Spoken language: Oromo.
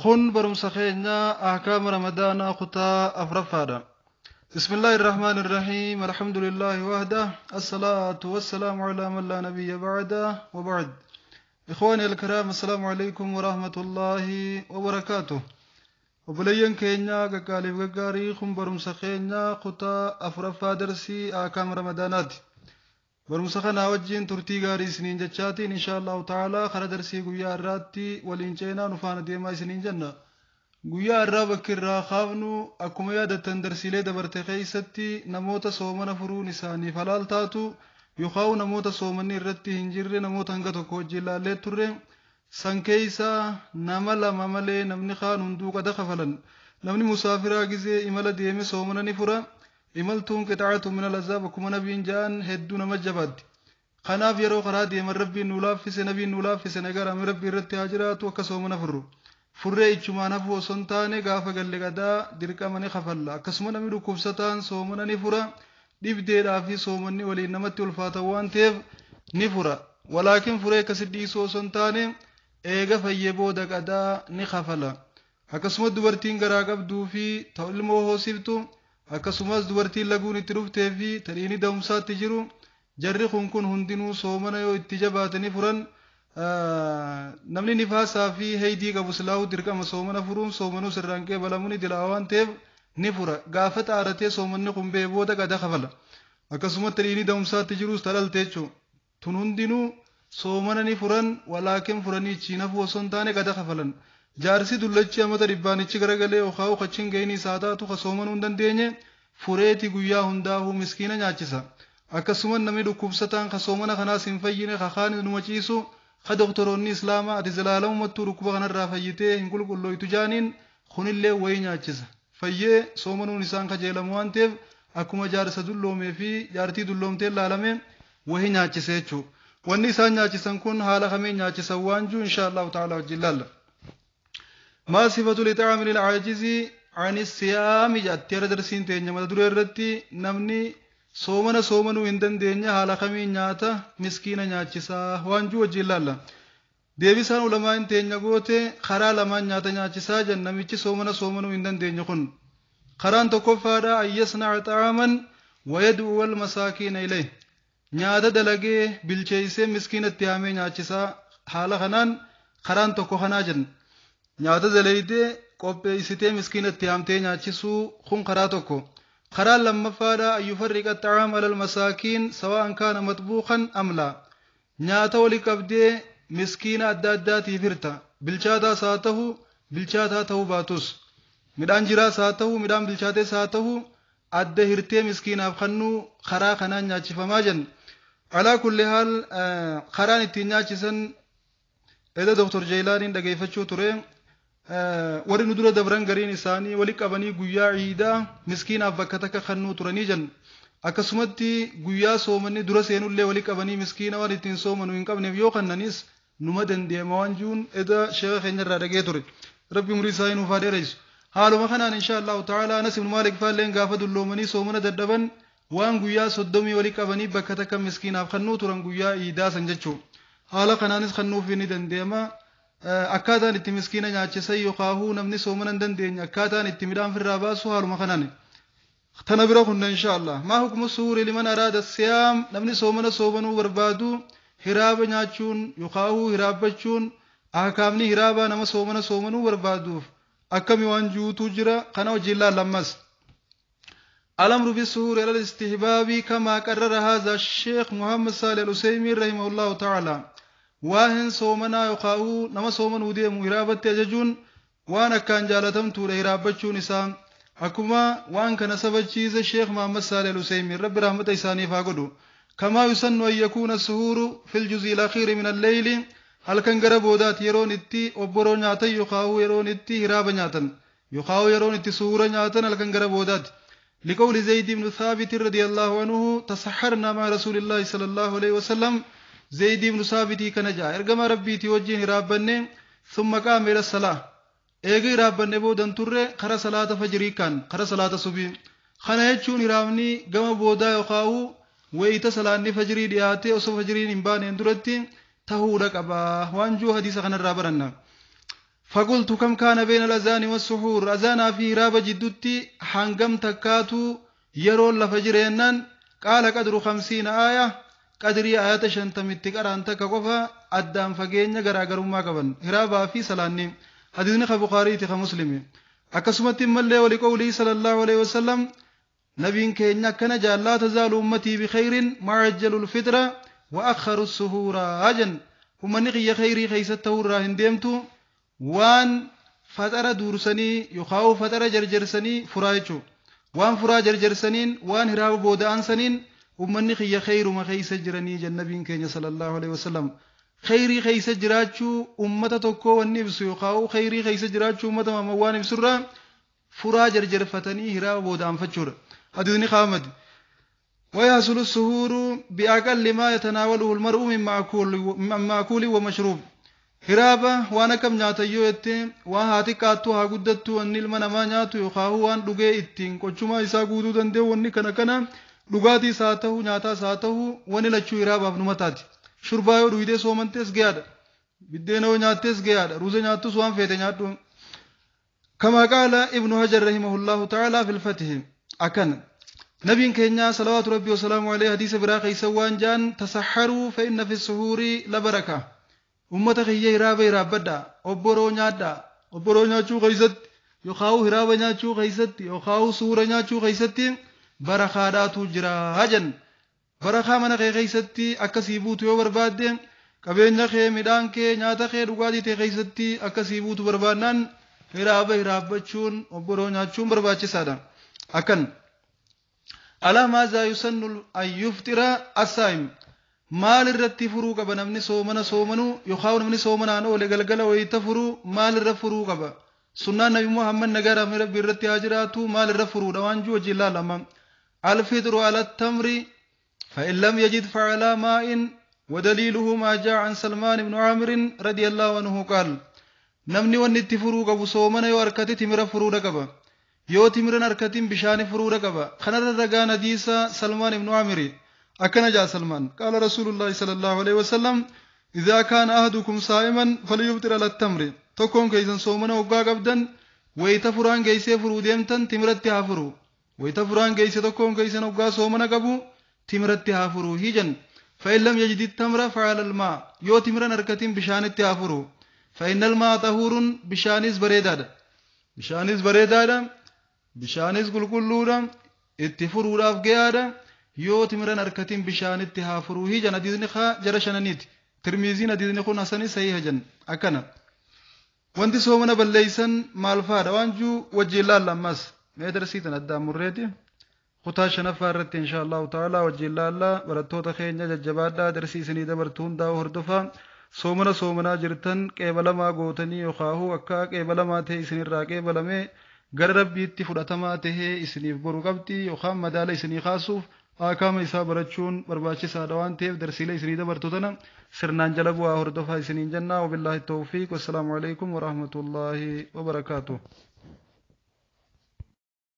Kun barumsa keenya ahkaama Ramadaanaa kutaa afuraffaadha. بسم الله الرحمن الرحيم الحمد لله وحده الصلاة والسلام على من لا نبي بعده وبعد إخواني الكرام السلام عليكم ورحمة الله وبركاته. Obboleeyyan keenya gaggaarii gaggaarii, kun barumsa keenya kutaa afuraffaa darsii ahkaama Ramadaanaati. Barumsa kanaa wajjin turtii gaarii isiniin jechaatiin, insha Allahu ta'ala kara darsii guyyaa irraatti waliin ceenaa, nu faana deemaa isiniin jenna. Guyyaa irraa bakki irraa kaafnu, akkuma yaadattan darsiilee dabarte keessatti namoota soomana furuun isaaniif halaal taatu yookaan namoota soomanni irratti hin jirre namoota hanga tokko wajjin laallee turre. San keessa nama lama malee namni kaan hunduu qada kafalan. Namni musaafiraa gizee imala deeme soomana ni fura. Imaltuun قطعة من العذاب akkuma nabiin ja'an hedduu nama jabaatti. Kanaaf yeroo karaa deeman Rabbiin nu laaffise, nabiin nu laaffise, nagaraame Rabbii irratti haa jiraatu, akka soomana furru. Furree ichumaan hafuu osoo hin taane gaafa galle qadaa dirqama ni kafalla. Akkasuma namni dhukkubsataan soomana ni fura. Dhibdeedhaa fi soomanni waliin namatti ulfaatan waan ta'eef ni fura. Walaakin furee akkasi dhiisuu osoo hin taane eega fayyee booda qadaa ni kafala. Akkasumas dubartiin garaa qabduu fi ta'u ilmoo hoosiftu, akkasumas dubartiin laguun itti dhuftee fi tadhiini da'umsaatti jiru, jarri kun hundinuu soomana yoo itti jabaatanii furan. Namni nifaasaa fi heydii qabu silaahuu dirqama soomana furuun soomanuu sirraan qeebalamuu ni dilaa waan ta'eef ni fura. Gaafa xaaratee soomanni kun ba'ee booda qada kafala. Akkasumas tadhiini da'umsaatti jirus tadhalte jechuudha. Tun hundinuu soomana ni furan, walaakin furanii ichiin hafuu osoo hin taane qada kafalan. Jaarsi dullachi amata dhibbaanichi garagalee yookaan kachiin gahini isaa taatu ka soomanuu hin dandeenye fureeti guyyaa hundaafuu miskiina nyaachisa. Akkasumas namni dhukkubsataan ka soomana kanaas hin fayyine, ka kaan numa ciisu, ka doktoroonni islaamaa ati zalaalamumattuu dhukkuba kanarraa fayyitee hin qulqullooytu jaaniin, kunillee wayii nyaachisa. Fayyee soomanuun isaan kajeelamu waan ta'eef akkuma jaarsa dulloomee fi jaartii dulloomtee ilaalame wayii nyaachise jechuudha. Wanni isaan nyaachisan kun haala kamiin nyaachisan waan jiru insha Allahu ta'ala wajjin laalla. ما صفة الإطعام للعاجز عن الصيام jattee darsiin teenya mata duree irratti namni soomana soomanuu hin dandeenye haala kamiin nyaata miskiina nyaachisaa waan jiru wajjin laalla. Deebisaan ulamaan teenya goote karaa lamaan nyaata nyaachisaa jan namichi soomana soomanuu hin dandeenye kun. Karaan tokkoffaadha أن يصنع طعاما ويدعو المساكين إليه. Nyaata dalagee bilcheessee miskiinatti haamee nyaachisaa, haala kanaan karaan tokko kanaa jenna. Nyaata dalaydee qopheessitee miskiinatti haamtee nyaachisuu kun karaa tokko. Karaan lammaffaadha أن يفرق الطعام على المساكين سواء كان مطبوخا أم لا. Nyaata wali qabdee miskiina adda addaatiif hirta. Bilchaataas haa ta'u, bilchaataa ta'uu baatus. Midhaan jiraas haa ta'u, midhaan bilchaates haa ta'u, adda hirtee miskiinaaf kennuu karaa kanaan nyaachifamaa jenna. على كل حال karaan ittiin nyaachisan eda Dr. Jeylaaniin dhageeffachuu ture. Warri nu dura dabran gariin isaanii wali qabanii guyyaa ciidaa miskiinaaf bakka takka kennuu turanii jenna. Akkasumatti guyyaa soomanni dura seenullee wali qabanii miskiina waan ittiin soomanu hin qabneef yoo kennanis numa dandeema waan jiruun eda sheeka keenya irraa dhagee ture. Rabbi umurii isaanii nuuf haa dheeressu. Haaluma kanaan insha Allahu ta'ala Anas ibn Maalik faalleen gaafa dulloomanii soomana dadhaban waan guyyaa 30 wali qabanii bakka takka miskiinaaf kennuu turan guyyaa iidaa san jechuudha. Haala kanaanis kennuuf ni dandeema. Akkaataan itti miskiina nyaachisan yookaan namni soomana hin dandeenye akkaataan itti midhaan firraa baasu haaluma kanaan. Tana bira kunna insha Allah. ما حكم السحور لمن أراد الصيام? Namni soomana soomanuu barbaadu hiraaba nyaachuun yookaan hiraabbachuun, ahkaamni hiraabaa nama soomana soomanuu barbaaduuf akkami waan juutuu jira, kana wajjin laallammas. الأمر بالسحور على الاستحباب كما قرر هذا الشيخ محمد صالح العثيمين رحمه الله تعالى. Waa'een soomanaa yookaan nama soomanuu deemu hiraabatti ajajuun waan akkaan jaalatamtuudha hiraabbachuun isaa, akkuma waan kana sabachiise Sheekh Muhammad Saalih Al-Usaymiin, Rabbi rahmata isaaniif haa godhu. كما يسن أن يكون السحور في الجزء الأخير من الليل. Halkan gara boodaati yeroon itti obboroo nyaatan yookaan yeroon itti hiraaba nyaatan yookaan yeroon itti suura nyaatan halkan gara boodaati. لقول زيد بن ثابت رضي الله عنه: تسحرنا مع رسول الله صلى الله عليه وسلم. زيد بن ثابت كان جاء ergama Rabbiiti wajjin hiraabbanne. ثم قام إلى الصلاة. Eega hiraabbanne boodan turre kara salaata fajrii kan kara salaata subii. Kana jechuun hiraabni gama boodaa yookaan wayita salaanni fajrii dhiyaatee osoo fajriin hin baaneen duratti tahuudha qaba waan jiru hadiisa kanarraa baranna. فقلت كم كان بين الأذان والسحور؟ أذانا في hiraaba jiddutti hangam takkaatu yeroon lafa jireennan؟ قال قدر 50 آية، qadrii ayata 50tti qaraan takka qofa addaan fageenya garaagarummaa qaban hiraabaa fi salaanni. Hadiisni ka Bukaariiti, ka Muslimi. Akkasumatti immallee ولقوله صلى الله عليه وسلم، nabiin keenya akkana jaan: لا تزال أمتي بخير ما عجلوا الفطر وأخروا السحور jan. Ummanni kiyya khayrii keeysatti ta'urraa hin deemtu waan faxara duursanii yookaan faxara jarjarsanii furaa jechuu, waan furaa jarjarsaniin, waan hiraaba booda'ansaniin ummanni kiyya khayruma keeysa jiranii jan nabiin keenya صلى الله عليه وسلم. Khayrii keeysa jiraachuu ummata tokkoo wanni ibsu yookaan khayrii keeysa jiraachuu ummata Muhammad waan ibsurraa furaa jarjarfatanii hiraaba booda'anfachuudha. Hadiisni Ahmad. ويحصل السحور بأقل ما يتناوله المرء من مأكول ومشروب. Hiraaba waan akkam nyaatan yoo jette, waan haa xiqqaattu haa guddattu, wanni ilma namaa nyaatu yookaan waan dhugee ittiin qochumaa isaa guutuu danda'u, wanni kana kana dhugaatiis haa ta'u, nyaataas haa ta'u, wanni lachuu hiraabaaf numa taati. Shurbaa yoo dhugdee soomantees gahaadha, biddeena yoo nyaattees gahaadha, ruuza nyaattus, waan feete nyaadhu. كما قال ابن حجر رحمه الله تعالى في الفتح. أكن نبي كينيا صلوات ربي وسلامه عليه حديث biraa keessa waan jaan: تسحروا فإن في السحور لبركة. Ummata kiyya, hiraaba hiraabbadha, obboroo nyaadha. Obboroo nyaachuu keeysatti yookaan hiraaba nyaachuu keeysatti yookaan suura nyaachuu keeysatti barakaadhaatu jira jan. Barakaa mana kee keeysatti akkasii buutu yoo barbaadde, qabeenya kee, midhaan kee, nyaata kee, dhugaatii kee keeysatti akkasii buutu barbaannaan, hiraaba hiraabbachuun, obboroo nyaachuun barbaachisaadha. Akkan على ماذا يسن أن يفطر الصائم؟ Maal irratti furuu qaba namni soomana soomanuu yookaan namni soomanaan oole galgala wayita furuu maal irra furuu qaba? Sunnaan Nabi Muhammad, nagaa rahmii Rabbii irratti haa jiraatu, maal irra furuudha waan jiru wajjin laalama. الفطر على التمر، فإن لم يجد فعلى ماء، ودليله ما جاء عن سلمان بن عامر رضي الله عنه قال: namni wanni itti furuu qabu, soomana yoo harkate timira furuudha qaba, yoo timiran harkatin bishaani furuudha qaba. Kanarra ragaan hadiisa Salmaan ibnu Aamiri. Akkana jaa Salmaan: قال رسول الله صلى الله عليه وسلم: إذا كان أحدكم صائما فليفطر على التمر. Tokkoon keeysan soomana hoggaa qabdan, wayita furaan geeysee furuu deemtan, timiratti haa furu. Wayita furaan geeyse tokkoon keeysan hoggaa soomana qabu timiratti haa furuu hijan. فإن لم يجد التمر فعلى الماء. Yoo timiran harkatin bishaanitti haa furu. فإن الماء طهور. Bishaanis bareedaadha, bishaanis bareedaadha, bishaanis qulqulluudha, itti furuudhaaf gahaadha. Yoo timiran harkatin bishaanitti haa furuu hijan. Hadiisni kaa jara shananiiti, Tirmiiziin hadiisni kun hasani sahiha jan. Akkana wanti soomana balleeysan maal faadha waan juu wajjiin laalla. Ammas mee darsiitan addaan murreeti kutaa shanaffaa irratti إن شاء الله تعالى wajjiin laalla. Barattoota keenya, jajjabaadhaa, darsii isinii dabartu hundaa hordofaa. Soomana soomanaa jirtan qeebalamaa gootanii yookaahuu akka qeebalamaa ta'e isinirraa qeebalamee gara Rabbiitti fudhatamaa tahee isiniif boru qabdi yookaan madaala isinii kaasuuf akaama isaa barachuun barbaachisaadha waan ta'eef, darsiilee isinii dabartu tana sirnaan jala bu'aa hordofaa isiniin jennaa. وبالله التوفيق، والسلام عليكم ورحمة الله وبركاته.